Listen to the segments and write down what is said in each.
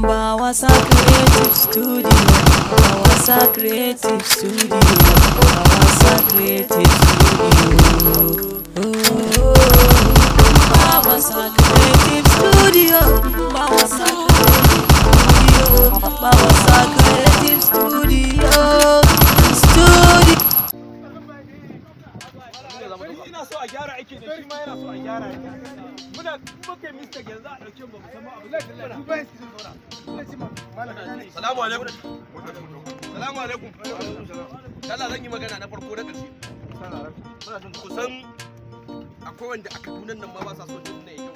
Bawasa Creative Studio, Bawasa Creative Studio, Bawasa Creative Studio. Oh, Bawasa Creative Studio, Bawasa Creative Studio, Bawasa Creative Studio, Studio. Ina so a gyara aiki ne, shi ma yana so a gyara. Muna muka yi mistake yanzu a ɗauke mu musamman abu zai Salamu alaikum. Salamu alaikum. Allah zan yi magana na farko na ƙarshe. Kusan akwai wanda a Kaduna nan ma ba sa so jin nan yake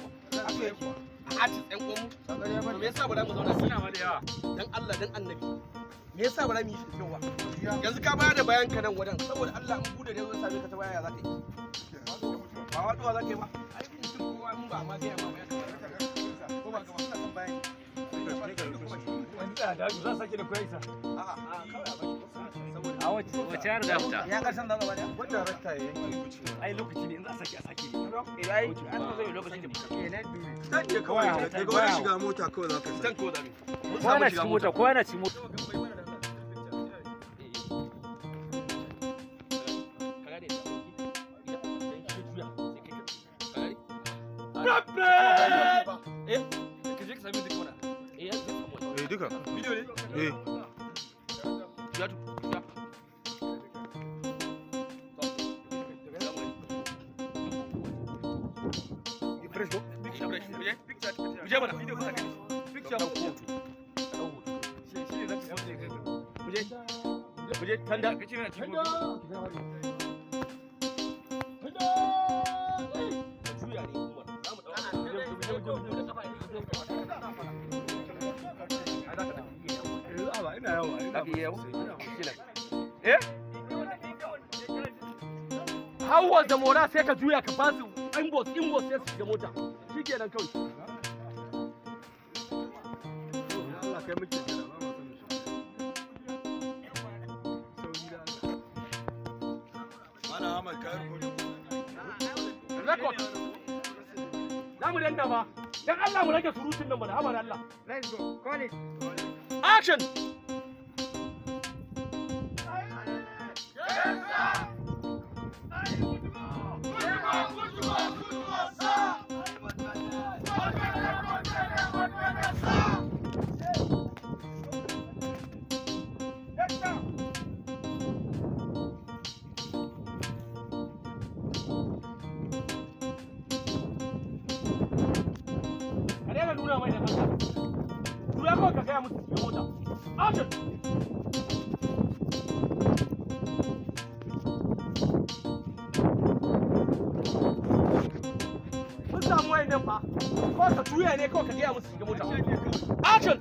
ba. A artist ɗan uwanmu. To me yasa ba za mu zauna suna ma da yawa? Dan Allah dan Annabi. Me yasa ba za mu yi shi kyau ba? Yanzu ka bayar da bayan ka nan wajen saboda Allah in bude ne zai same ka ta baya ya za ka yi. Ba waduwa za ka yi ba. Ai mutum kowa in ba ma gaya ma ba ya kamata. Ko ba ka ba? Za sake da koyi sa. A'a, kawai a baki. Saboda A wace har da fita? Ya karshen da gaba da? Wanda rakta ya yanke. Ai lokaci ne in za a sake a sake. Eh ai an zo zai lokaci ne. zan iya kawai daga wani shiga mota kawai za ka can kawai za mu. Mun Kowa samu na shiga cikin mota. mota, kowa na cikin mota. Eh duka. Video ne? Eh. How was the mora sai ka juya ka basu inbox inbox sai su shiga mota. Shikenan kawai. Allah kai muke jira ba ma son shi. Malam Ahmad ka rubuta. Record. Za mu danna ba. Dan Allah mu rage surutun nan mana habar Allah. Let's go. Call it. Action. Ka daina nuna mai da kanka. Tura kawai ka gaya musu su shiga mota. Action. Mun samu wayan nan fa. Kawai ka juya ne kawai ka gaya musu su shiga mota. Action.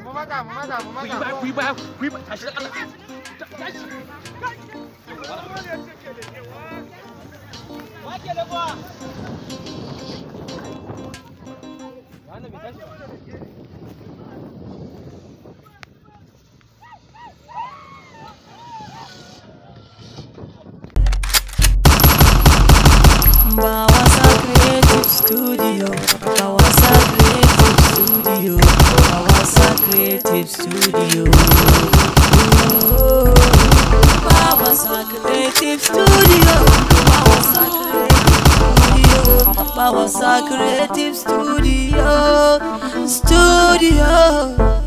Mu maza, mu maza, mu Ku yi maza. baya, ku yi baya, ku yi baya. Tashi da Allah. Tashi. Bawasa Creative Studio, Bawasa Creative Studio, Bawasa Creative Studio. Oh, Bawasa Creative Studio, Bawasa Creative Studio, Bawasa Creative Studio, Studio.